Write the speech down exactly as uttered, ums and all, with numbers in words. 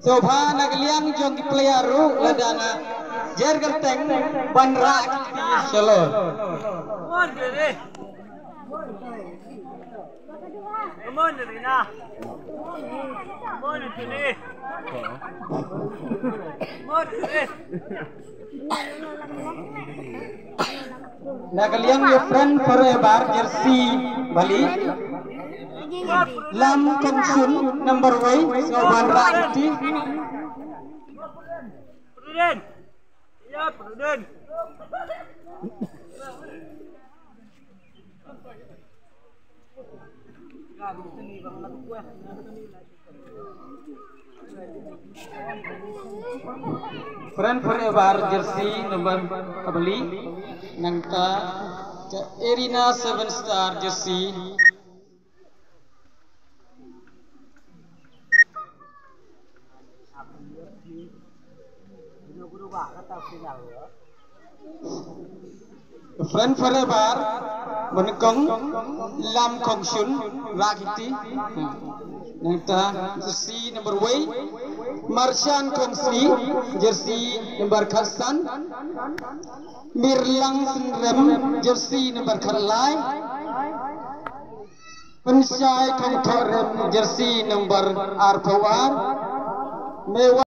Sngewbha na ka liang jong ki player ruh lada nga jer kyrteng ban rah ki kti shalor. Come on, Rina. Come on, Anthony. Come on, Chris. Na ka liang ïa Friend Forever jersey bali. Lam Kongsun number wei sngewbha ban rah ki kti. Prudent. Ya, Prudent. Friend Forever jersey number kabali nangta ka Arena Seven Star jersey. Friend Forever, Banyngkong, Lam Kongsun, rah ki kti. Nangta jersey number wei, Marshan Kongsi, jersey number khatsan, Mirlang Synrem, jersey number khatlai. Pynshai Kongthoh Rem jersey number arphew ar. Mewa